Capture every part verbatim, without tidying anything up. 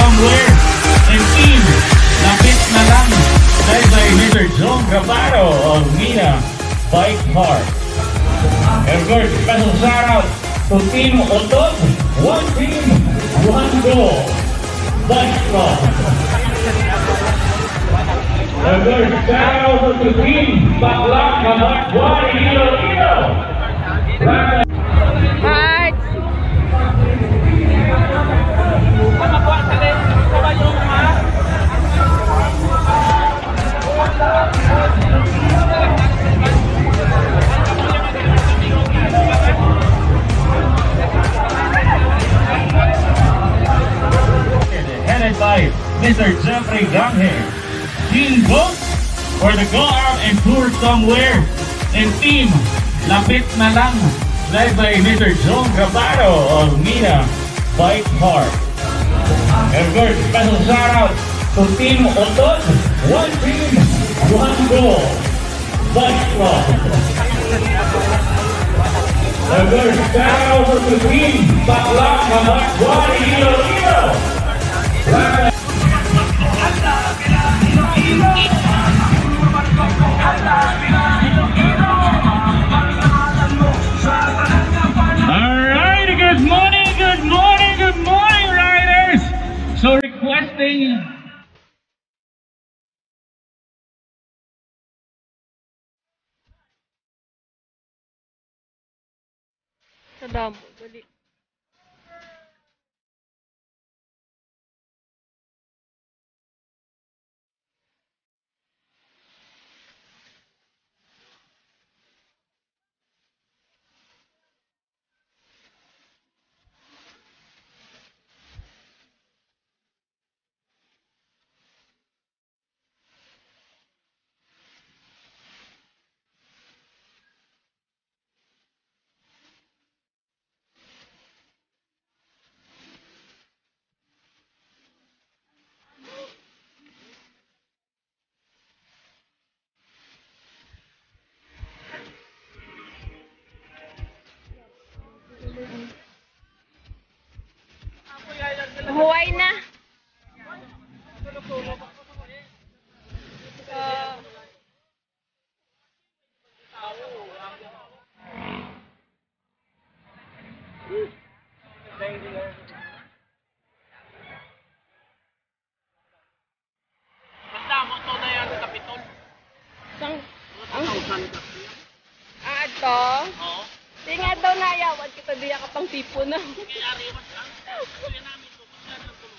Somewhere and team Lapit na Lang, led by Mister John Grabaro of Mina Bike Park. And of course, special shout out to Team Utod, one team, one goal. Bike Club. And of course, shout out to Team Bakla Kabakwan Iloilo. Hearts! Headed by Mister Jeffrey Ganghe. Team Goat for the Go Out and Tour Somewhere, and Team Lapit na Lang, led by Mister John Gabaro of Mina Bike Park. And of course, special shout out to Team Utod, one team, one goal. Bike Club. And of course, shout out to Team Bakla Kabakwan Iloilo. All right, good morning, good morning, good morning, riders. So requesting Sa damo, dali. Mahuway na. So, Basta mo to na yung Kapitol. Sang, ang, Thousand ka. Ah, ato? Oo. Di nga daw nayawan kita diya kapang tipo na. Kaya ariwas lang. Kaya namin to. Kaya namin to.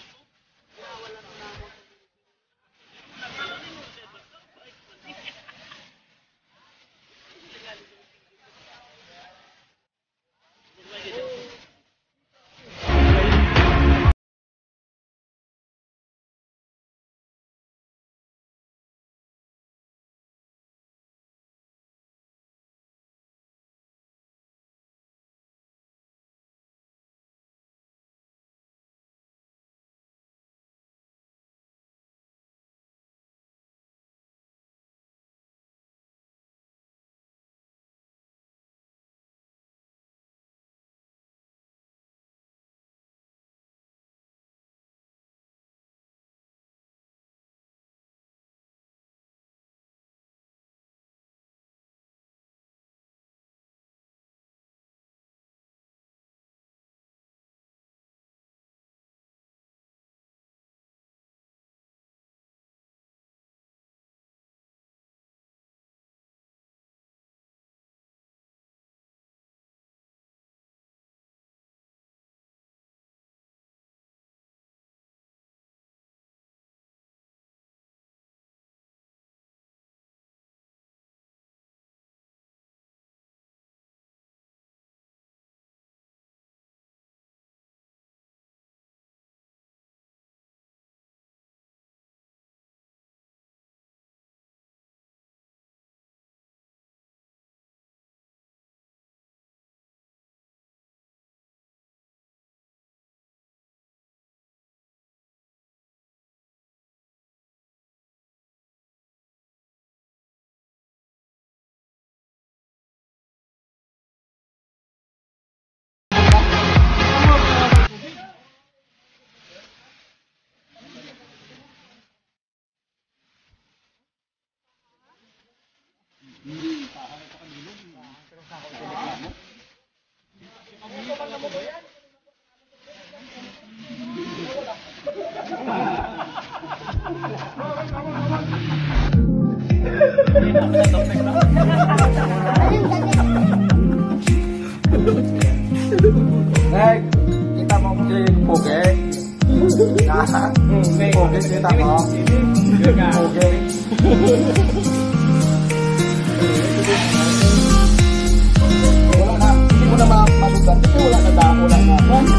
Nag, kita mo ang pogi. Pogi, kita mo. Pogi. Wala na, hindi mo na ma-, masundan. Kasi wala na da-, wala na. Wala na.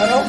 Ano,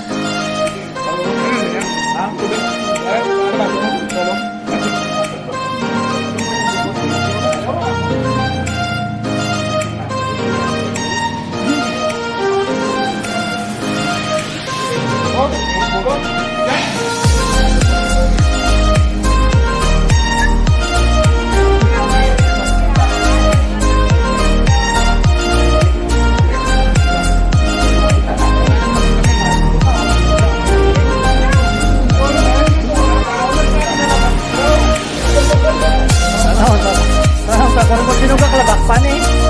sa, sa, sa, kung sino ka kalabak pa ni?